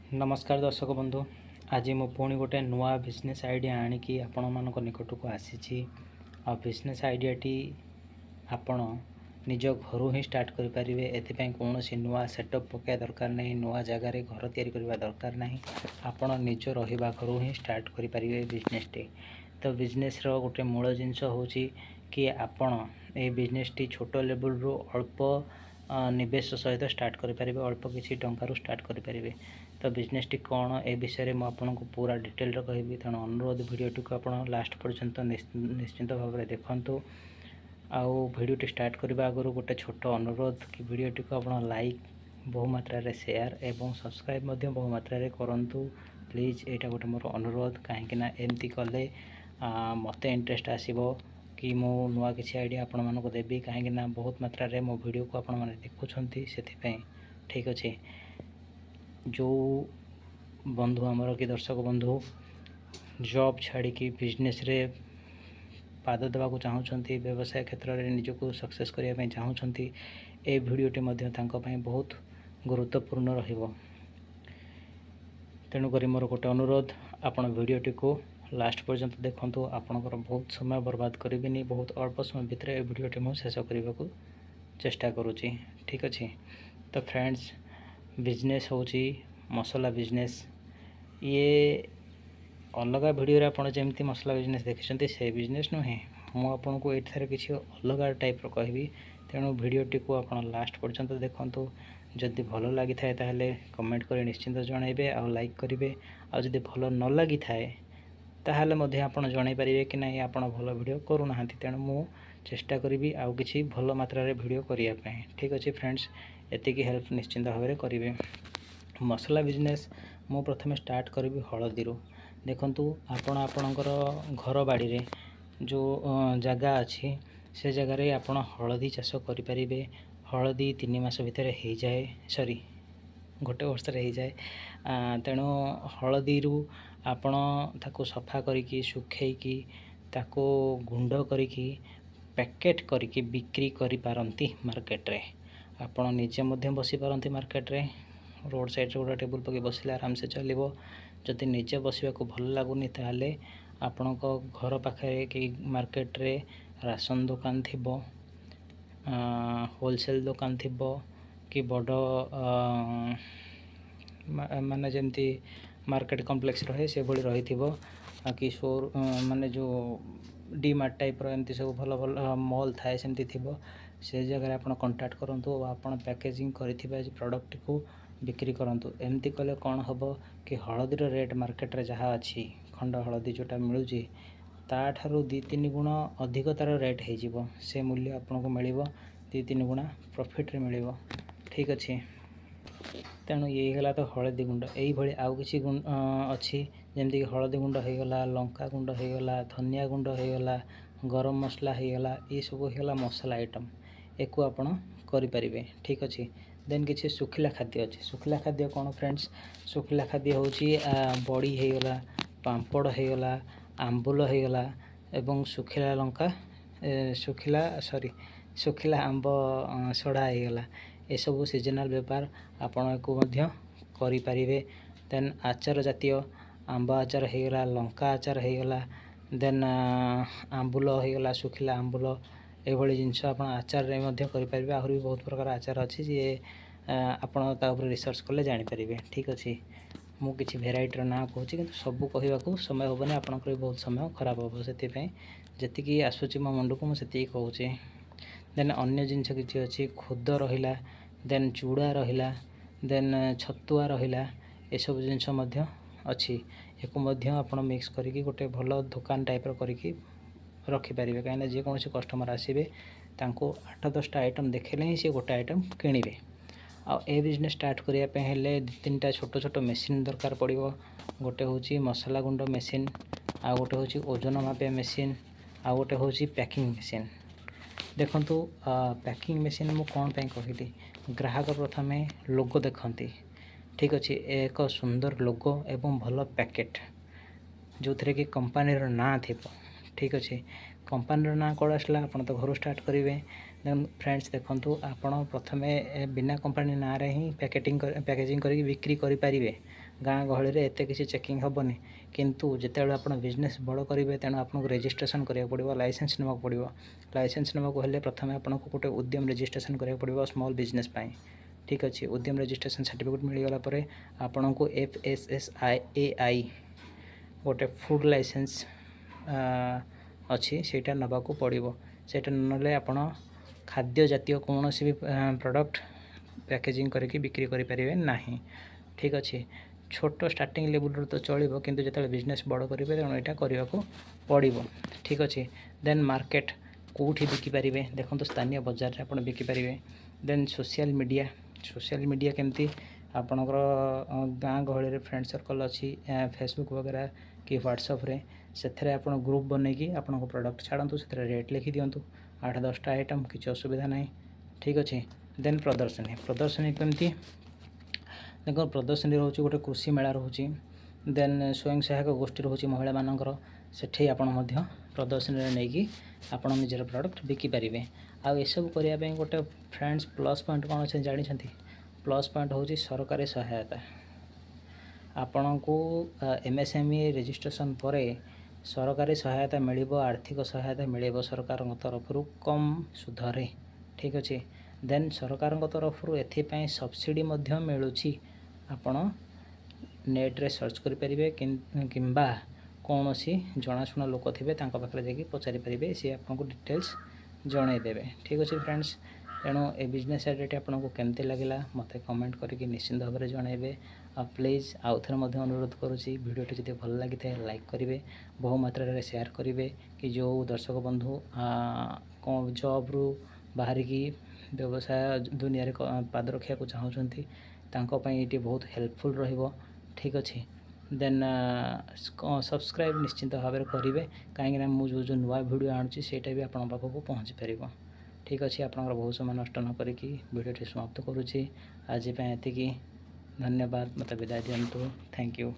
ନମସ୍କାର ଦର୍ଶକ ବନ୍ଧୁ, ଆଜି ମୁଁ ପୁଣି ଗୋଟେ ନୂଆ ବିଜନେସ୍ ଆଇଡ଼ିଆ ଆଣିକି ଆପଣମାନଙ୍କ ନିକଟକୁ ଆସିଛି। ଆଉ ବିଜନେସ୍ ଆଇଡ଼ିଆଟି ଆପଣ ନିଜ ଘରୁ ହିଁ ଷ୍ଟାର୍ଟ କରିପାରିବେ। ଏଥିପାଇଁ କୌଣସି ନୂଆ ସେଟଅପ୍ ପକାଇବା ଦରକାର ନାହିଁ, ନୂଆ ଜାଗାରେ ଘର ତିଆରି କରିବା ଦରକାର ନାହିଁ। ଆପଣ ନିଜ ରହିବା ଘରୁ ହିଁ ଷ୍ଟାର୍ଟ କରିପାରିବେ ବିଜନେସ୍ଟି। ତ ବିଜନେସ୍ର ଗୋଟେ ମୂଳ ଜିନିଷ ହେଉଛି କି ଆପଣ ଏଇ ବିଜନେସ୍ଟି ଛୋଟ ଲେବୁଲ୍ରୁ ଅଳ୍ପ ନିବେଶ ସହିତ ଷ୍ଟାର୍ଟ କରିପାରିବେ, ଅଳ୍ପ କିଛି ଟଙ୍କାରୁ ଷ୍ଟାର୍ଟ କରିପାରିବେ। ତ ବିଜନେସ୍ଟି କ'ଣ, ଏ ବିଷୟରେ ମୁଁ ଆପଣଙ୍କୁ ପୁରା ଡିଟେଲରେ କହିବି। ତେଣୁ ଅନୁରୋଧ, ଭିଡ଼ିଓଟିକୁ ଆପଣ ଲାଷ୍ଟ ପର୍ଯ୍ୟନ୍ତ ନିଶ୍ଚିନ୍ତ ଭାବରେ ଦେଖନ୍ତୁ। ଆଉ ଭିଡ଼ିଓଟି ଷ୍ଟାର୍ଟ କରିବା ଆଗରୁ ଗୋଟେ ଛୋଟ ଅନୁରୋଧ କି ଭିଡ଼ିଓଟିକୁ ଆପଣ ଲାଇକ୍, ବହୁ ମାତ୍ରାରେ ସେୟାର ଏବଂ ସବସ୍କ୍ରାଇବ୍ ମଧ୍ୟ ବହୁ ମାତ୍ରାରେ କରନ୍ତୁ ପ୍ଲିଜ୍। ଏଇଟା ଗୋଟେ ମୋର ଅନୁରୋଧ, କାହିଁକିନା ଏମିତି କଲେ ମୋତେ ଇଣ୍ଟରେଷ୍ଟ ଆସିବ କି ମୁଁ ନୂଆ କିଛି ଆଇଡ଼ିଆ ଆପଣମାନଙ୍କୁ ଦେବି, କାହିଁକିନା ବହୁତ ମାତ୍ରାରେ ମୋ ଭିଡ଼ିଓକୁ ଆପଣମାନେ ଦେଖୁଛନ୍ତି ସେଥିପାଇଁ। ଠିକ୍ ଅଛି, ଯେଉଁ ବନ୍ଧୁ ଆମର କି ଦର୍ଶକ ବନ୍ଧୁ ଜବ୍ ଛାଡ଼ିକି ବିଜନେସ୍ରେ ପାଦ ଦେବାକୁ ଚାହୁଁଛନ୍ତି, ବ୍ୟବସାୟ କ୍ଷେତ୍ରରେ ନିଜକୁ ସକ୍ସେସ୍ କରିବା ପାଇଁ ଚାହୁଁଛନ୍ତି, ଏ ଭିଡ଼ିଓଟି ମଧ୍ୟ ତାଙ୍କ ପାଇଁ ବହୁତ ଗୁରୁତ୍ୱପୂର୍ଣ୍ଣ ରହିବ। ତେଣୁକରି ମୋର ଗୋଟେ ଅନୁରୋଧ, ଆପଣ ଭିଡ଼ିଓଟିକୁ ଲାଷ୍ଟ ପର୍ଯ୍ୟନ୍ତ ଦେଖନ୍ତୁ। ଆପଣଙ୍କର ବହୁତ ସମୟ ବର୍ବାଦ କରିବିନି, ବହୁତ ଅଳ୍ପ ସମୟ ଭିତରେ ଏ ଭିଡ଼ିଓଟି ମୁଁ ଶେଷ କରିବାକୁ ଚେଷ୍ଟା କରୁଛି। ଠିକ୍ ଅଛି, ତ ଫ୍ରେଣ୍ଡସ୍, ବିଜନେସ୍ ହେଉଛି ମସଲା ବିଜନେସ୍। ଇଏ ଅଲଗା ଭିଡ଼ିଓରେ ଆପଣ ଯେମିତି ମସଲା ବିଜନେସ୍ ଦେଖିଛନ୍ତି, ସେ ବିଜନେସ୍ ନୁହେଁ। ମୁଁ ଆପଣଙ୍କୁ ଏଇଥିରେ କିଛି ଅଲଗା ଟାଇପ୍ର କହିବି। ତେଣୁ ଭିଡ଼ିଓଟିକୁ ଆପଣ ଲାଷ୍ଟ ପର୍ଯ୍ୟନ୍ତ ଦେଖନ୍ତୁ। ଯଦି ଭଲ ଲାଗିଥାଏ, ତାହେଲେ କମେଣ୍ଟ କରି ନିଶ୍ଚିନ୍ତ ଜଣାଇବେ ଆଉ ଲାଇକ୍ କରିବେ। ଆଉ ଯଦି ଭଲ ନ ଲାଗିଥାଏ, ତାହେଲେ ମଧ୍ୟ ଆପଣ ଜଣାଇ ପାରିବେ କି ନାହିଁ, ଆପଣ ଭଲ ଭିଡ଼ିଓ କରୁନାହାନ୍ତି। ତେଣୁ ମୁଁ ଚେଷ୍ଟା କରିବି ଆଉ କିଛି ଭଲ ମାତ୍ରାରେ ଭିଡ଼ିଓ କରିବା ପାଇଁ। ଠିକ୍ ଅଛି ଫ୍ରେଣ୍ଡସ୍, ଏତିକି ହେଲ୍ପ ନିଶ୍ଚିନ୍ତ ଭାବରେ କରିବେ। ମସଲା ବିଜନେସ୍ ମୁଁ ପ୍ରଥମେ ଷ୍ଟାର୍ଟ କରିବି ହଳଦୀରୁ। ଦେଖନ୍ତୁ, ଆପଣ ଆପଣଙ୍କର ଘର ବାଡ଼ିରେ ଯେଉଁ ଜାଗା ଅଛି, ସେ ଜାଗାରେ ଆପଣ ହଳଦୀ ଚାଷ କରିପାରିବେ। ହଳଦୀ 3 ମାସ ଭିତରେ ହେଇଯାଏ, ସରି, ଗୋଟେ ବର୍ଷରେ ହେଇଯାଏ। ତେଣୁ ହଳଦୀରୁ ଆପଣ ତାକୁ ସଫା କରିକି, ଶୁଖେଇକି, ତାକୁ ଗୁଣ୍ଡ କରିକି, ପ୍ୟାକେଟ୍ କରିକି ବିକ୍ରି କରିପାରନ୍ତି ମାର୍କେଟରେ। ଆପଣ ନିଜେ ମଧ୍ୟ ବସିପାରନ୍ତି ମାର୍କେଟରେ। ରୋଡ଼ ସାଇଡ଼୍ରେ ଗୋଟେ ଟେବୁଲ୍ ପକାଇ ବସିଲେ ଆରାମସେ ଚାଲିବ। ଯଦି ନିଜେ ବସିବାକୁ ଭଲ ଲାଗୁନି, ତାହେଲେ ଆପଣଙ୍କ ଘର ପାଖରେ କି ମାର୍କେଟରେ ରାସନ ଦୋକାନ ଥିବ, ହୋଲସେଲ୍ ଦୋକାନ ଥିବ କି ବଡ଼ ମାନେ ଯେମିତି ମାର୍କେଟ କମ୍ପ୍ଲେକ୍ସ ରହେ, ସେଭଳି ରହିଥିବ କି ସୋ ମାନେ ଯେଉଁ ଡି ମାର୍ଟ ଟାଇପ୍ର ଏମିତି ସବୁ ଭଲ ଭଲ ମଲ୍ ଥାଏ, ସେମିତି ଥିବ। ସେ ଜାଗାରେ ଆପଣ କଣ୍ଟାକ୍ଟ କରନ୍ତୁ ଓ ଆପଣ ପ୍ୟାକେଜିଂ କରିଥିବା ପ୍ରଡ଼କ୍ଟଟିକୁ ବିକ୍ରି କରନ୍ତୁ। ଏମିତି କଲେ କ'ଣ ହେବ କି ହଳଦୀର ରେଟ୍ ମାର୍କେଟରେ ଯାହା ଅଛି, ଖଣ୍ଡ ହଳଦୀ ଯେଉଁଟା ମିଳୁଛି, ତା'ଠାରୁ 2-3 ଗୁଣ ଅଧିକ ତା'ର ରେଟ୍ ହେଇଯିବ। ସେ ମୂଲ୍ୟ ଆପଣଙ୍କୁ ମିଳିବ, 2-3 ଗୁଣା ପ୍ରଫିଟ୍ରେ ମିଳିବ। ଠିକ୍ ଅଛି, ତେଣୁ ଇଏ ହେଇଗଲା ତ ହଳଦୀ ଗୁଣ୍ଡ। ଏଇଭଳି ଆଉ କିଛି ଅଛି, ଯେମିତିକି ହଳଦୀ ଗୁଣ୍ଡ ହେଇଗଲା, ଲଙ୍କା ଗୁଣ୍ଡ ହେଇଗଲା, ଧନିଆ ଗୁଣ୍ଡ ହେଇଗଲା, ଗରମ ମସଲା ହେଇଗଲା। ଏସବୁ ହେଇଗଲା ମସଲା ଆଇଟମ୍, ଏକୁ ଆପଣ କରିପାରିବେ। ଠିକ୍ ଅଛି, ଦେନ୍ କିଛି ଶୁଖିଲା ଖାଦ୍ୟ ଅଛି। ଶୁଖିଲା ଖାଦ୍ୟ କ'ଣ ଫ୍ରେଣ୍ଡସ୍? ଶୁଖିଲା ଖାଦ୍ୟ ହେଉଛି ବଡ଼ି ହେଇଗଲା, ପାମ୍ପଡ଼ ହେଇଗଲା, ଆମ୍ବୁଲ ହେଇଗଲା ଏବଂ ଶୁଖିଲା ଲଙ୍କା, ଶୁଖିଲା, ସରି, ଶୁଖିଲା ଆମ୍ବ ସଢ଼ା ହେଇଗଲା। ଏସବୁ ସିଜନାଲ୍ ବେପାର, ଆପଣ ଏକୁ ମଧ୍ୟ କରିପାରିବେ। ଦେନ୍ ଆଚାର ଜାତୀୟ, ଆମ୍ବ ଆଚାର ହେଇଗଲା, ଲଙ୍କା ଆଚାର ହେଇଗଲା, ଦେନ୍ ଆମ୍ବୁଲ ହେଇଗଲା, ଶୁଖିଲା ଆମ୍ବୁଲ। ଏଭଳି ଜିନିଷ ଆପଣ ଆଚାରରେ ମଧ୍ୟ କରିପାରିବେ। ଆହୁରି ବି ବହୁତ ପ୍ରକାର ଆଚାର ଅଛି, ଯିଏ ଆପଣ ତା ଉପରେ ରିସର୍ଚ୍ଚ କଲେ ଜାଣିପାରିବେ। ଠିକ୍ ଅଛି, ମୁଁ କିଛି ଭେରାଇଟିର ନାଁ କହୁଛି, କିନ୍ତୁ ସବୁ କହିବାକୁ ସମୟ ହେବନି, ଆପଣଙ୍କର ବି ବହୁତ ସମୟ ଖରାପ ହେବ। ସେଥିପାଇଁ ଯେତିକି ଆସୁଛି ମୋ ମୁଣ୍ଡକୁ, ମୁଁ ସେତିକି କହୁଛି। ଦେନ୍ ଅନ୍ୟ ଜିନିଷ କିଛି ଅଛି, ଖୁଦ ରହିଲା, ଦେନ୍ ଚୁଡ଼ା ରହିଲା, ଦେନ୍ ଛତୁଆ ରହିଲା। ଏସବୁ ଜିନିଷ ମଧ୍ୟ ଅଛି। ୟାକୁ ମଧ୍ୟ ଆପଣ ମିକ୍ସ କରିକି ଗୋଟେ ଭଲ ଦୋକାନ ଟାଇପ୍ର କରିକି ରଖିପାରିବେ, କାହିଁକିନା ଯେକୌଣସି କଷ୍ଟମର୍ ଆସିବେ, ତାଙ୍କୁ 8-10ଟା ଆଇଟମ୍ ଦେଖାଇଲେ ହିଁ ସେ ଗୋଟେ ଆଇଟମ୍ କିଣିବେ। ଆଉ ଏ ବିଜନେସ୍ ଷ୍ଟାର୍ଟ କରିବା ପାଇଁ ହେଲେ 2-3ଟା ଛୋଟ ଛୋଟ ମେସିନ୍ ଦରକାର ପଡ଼ିବ। ଗୋଟେ ହେଉଛି ମସଲା ଗୁଣ୍ଡ ମେସିନ୍, ଆଉ ଗୋଟେ ହେଉଛି ଓଜନ ମାପିବା ମେସିନ୍, ଆଉ ଗୋଟେ ହେଉଛି ପ୍ୟାକିଂ ମେସିନ୍। ଦେଖନ୍ତୁ, ପ୍ୟାକିଂ ମେସିନ୍ ମୁଁ କ'ଣ ପାଇଁ କହିଲି? ଗ୍ରାହକ ପ୍ରଥମେ ଲୋଗୋ ଦେଖନ୍ତି। ଠିକ୍ ଅଛି, ଏକ ସୁନ୍ଦର ଲୋଗୋ ଏବଂ ଭଲ ପ୍ୟାକେଟ୍, ଯେଉଁଥିରେ କି କମ୍ପାନୀର ନାଁ ଥିବ। ଠିକ୍ ଅଛି, କମ୍ପାନୀର ନାଁ କୁଆଡ଼ୁ ଆସିଲା? ଆପଣ ତ ଘରୁ ଷ୍ଟାର୍ଟ କରିବେ। ଦେନ୍ ଫ୍ରେଣ୍ଡସ୍, ଦେଖନ୍ତୁ, ଆପଣ ପ୍ରଥମେ ବିନା କମ୍ପାନୀ ନାଁରେ ହିଁ ପ୍ୟାକେଜିଂ କରିକି ବିକ୍ରି କରିପାରିବେ। ଗାଁ ଗହଳିରେ ଏତେ କିଛି ଚେକିଂ ହେବନି। କିନ୍ତୁ ଯେତେବେଳେ ଆପଣ ବିଜନେସ୍ ବଡ଼ କରିବେ, ତେଣୁ ଆପଣଙ୍କୁ ରେଜିଷ୍ଟ୍ରେସନ୍ କରିବାକୁ ପଡ଼ିବ, ଲାଇସେନ୍ସ ନେବାକୁ ପଡ଼ିବ। ଲାଇସେନ୍ସ ନେବାକୁ ହେଲେ ପ୍ରଥମେ ଆପଣଙ୍କୁ ଗୋଟେ ଉଦ୍ୟମ ରେଜିଷ୍ଟ୍ରେସନ୍ କରିବାକୁ ପଡ଼ିବ ସ୍ମଲ୍ ବିଜନେସ୍ ପାଇଁ। ଠିକ୍ ଅଛି? ଉଦ୍ୟମ ରେଜିଷ୍ଟ୍ରେସନ୍ ସାର୍ଟିଫିକେଟ୍ ମିଳିଗଲା ପରେ ଆପଣଙ୍କୁ ଏଫ୍ଏସ୍ଏସ୍ଆଇଏଆଇ ଗୋଟେ ଫୁଡ଼୍ ଲାଇସେନ୍ସ ଅଛି, ସେଇଟା ନେବାକୁ ପଡ଼ିବ। ସେଇଟା ନ ନେଲେ ଆପଣ ଖାଦ୍ୟ ଜାତୀୟ କୌଣସି ବି ପ୍ରଡ଼କ୍ଟ ପ୍ୟାକେଜିଂ କରିକି ବିକ୍ରି କରିପାରିବେ ନାହିଁ। ଠିକ୍ ଅଛି? ଛୋଟ ଷ୍ଟାର୍ଟିଂ ଲେବୁଲ୍ରୁ ତ ଚଳିବ, କିନ୍ତୁ ଯେତେବେଳେ ବିଜନେସ୍ ବଡ଼ କରିବେ, ତେଣୁ ଏଇଟା କରିବାକୁ ପଡ଼ିବ। ଠିକ୍ ଅଛି? ଦେନ୍ ମାର୍କେଟ୍ କେଉଁଠି ବିକିପାରିବେ? ଦେଖନ୍ତୁ, ସ୍ଥାନୀୟ ବଜାରରେ ଆପଣ ବିକିପାରିବେ। ଦେନ୍ ସୋସିଆଲ୍ ମିଡ଼ିଆ। ସୋସିଆଲ୍ ମିଡ଼ିଆ କେମିତି? ଆପଣଙ୍କର ଗାଁ ଗହଳିରେ ଫ୍ରେଣ୍ଡ ସର୍କଲ୍ ଅଛି, ଫେସବୁକ୍ ବଗେରା କି ହ୍ୱାଟ୍ସଆପ୍ରେ, ସେଥିରେ ଆପଣ ଗ୍ରୁପ୍ ବନେଇକି ଆପଣଙ୍କ ପ୍ରଡ଼କ୍ଟ ଛାଡ଼ନ୍ତୁ। ସେଥିରେ ରେଟ୍ ଲେଖି ଦିଅନ୍ତୁ, 8-10ଟା ଆଇଟମ୍, କିଛି ଅସୁବିଧା ନାହିଁ। ଠିକ୍ ଅଛି? ଦେନ୍ ପ୍ରଦର୍ଶନୀ। ପ୍ରଦର୍ଶନୀ କେମିତି? ଦେଖ, ପ୍ରଦର୍ଶନୀ ରହୁଛି, ଗୋଟେ କୃଷି ମେଳା ରହୁଛି, ଦେନ୍ ସ୍ୱୟଂ ସହାୟକ ଗୋଷ୍ଠୀ ରହୁଛି ମହିଳାମାନଙ୍କର। ସେଠି ଆପଣ ମଧ୍ୟ ପ୍ରଦର୍ଶନୀରେ ନେଇକି ଆପଣ ନିଜର ପ୍ରଡ଼କ୍ଟ ବିକିପାରିବେ। ଆଉ ଏସବୁ କରିବା ପାଇଁ ଗୋଟେ ଫ୍ରେଣ୍ଡସ୍ ପ୍ଲସ୍ ପଏଣ୍ଟ କ'ଣ ଅଛି ଜାଣିଛନ୍ତି? ପ୍ଲସ୍ ପଏଣ୍ଟ ହେଉଛି ସରକାରୀ ସହାୟତା। ଆପଣଙ୍କୁ ଏମ୍ଏସ୍ଏମ୍ଇ ରେଜିଷ୍ଟ୍ରେସନ୍ ପରେ ସରକାରୀ ସହାୟତା ମିଳିବ, ଆର୍ଥିକ ସହାୟତା ମିଳିବ ସରକାରଙ୍କ ତରଫରୁ କମ୍ ସୁଧରେ। ଠିକ୍ ଅଛି? ଦେନ୍ ସରକାରଙ୍କ ତରଫରୁ ଏଥିପାଇଁ ସବସିଡ଼ି ମଧ୍ୟ ମିଳୁଛି। ଆପଣ ନେଟ୍ରେ ସର୍ଚ୍ଚ କରିପାରିବେ କିମ୍ବା କୌଣସି ଜଣାଶୁଣା ଲୋକ ଥିବେ, ତାଙ୍କ ପାଖରେ ଯାଇକି ପଚାରିପାରିବେ, ସିଏ ଆପଣଙ୍କୁ ଡିଟେଲ୍ସ ଜଣାଇଦେବେ। ଠିକ୍ ଅଛି ଫ୍ରେଣ୍ଡସ୍? ତେଣୁ ଏ ବିଜନେସ୍ ଆଇଡ଼ିଆଟି ଆପଣଙ୍କୁ କେମିତି ଲାଗିଲା, ମୋତେ କମେଣ୍ଟ କରିକି ନିଶ୍ଚିନ୍ତ ଭାବରେ ଜଣାଇବେ। ଆଉ ପ୍ଲିଜ୍, ଆଉ ଥରେ ମଧ୍ୟ ଅନୁରୋଧ କରୁଛି, ଭିଡ଼ିଓଟି ଯଦି ଭଲ ଲାଗିଥାଏ, ଲାଇକ୍ କରିବେ, ବହୁ ମାତ୍ରାରେ ସେୟାର କରିବେ କି ଯେଉଁ ଦର୍ଶକ ବନ୍ଧୁ କ'ଣ ଜବ୍ରୁ ବାହାରିକି ବ୍ୟବସାୟ ଦୁନିଆରେ ପାଦ ରଖିବାକୁ ଚାହୁଁଛନ୍ତି, ତାଙ୍କ ପାଇଁ ଏଇଟି ବହୁତ ହେଲ୍ପଫୁଲ୍ ରହିବ। ଠିକ୍ ଅଛି? ଦେନ୍ ସବସ୍କ୍ରାଇବ୍ ନିଶ୍ଚିନ୍ତ ଭାବରେ କରିବେ, କାହିଁକିନା ମୁଁ ଯେଉଁ ଯେଉଁ ନୂଆ ଭିଡ଼ିଓ ଆଣୁଛି, ସେଇଟା ବି ଆପଣଙ୍କ ପାଖକୁ ପହଞ୍ଚି ପାରିବ। ଠିକ୍ ଅଛି? ଆପଣଙ୍କର ବହୁତ ସମୟ ନଷ୍ଟ ନ କରିକି ଭିଡ଼ିଓଟି ସମାପ୍ତ କରୁଛି। ଆଜି ପାଇଁ ଏତିକି। ଧନ୍ୟବାଦ। ମୋତେ ବିଦାୟ ଦିଅନ୍ତୁ। Thank you.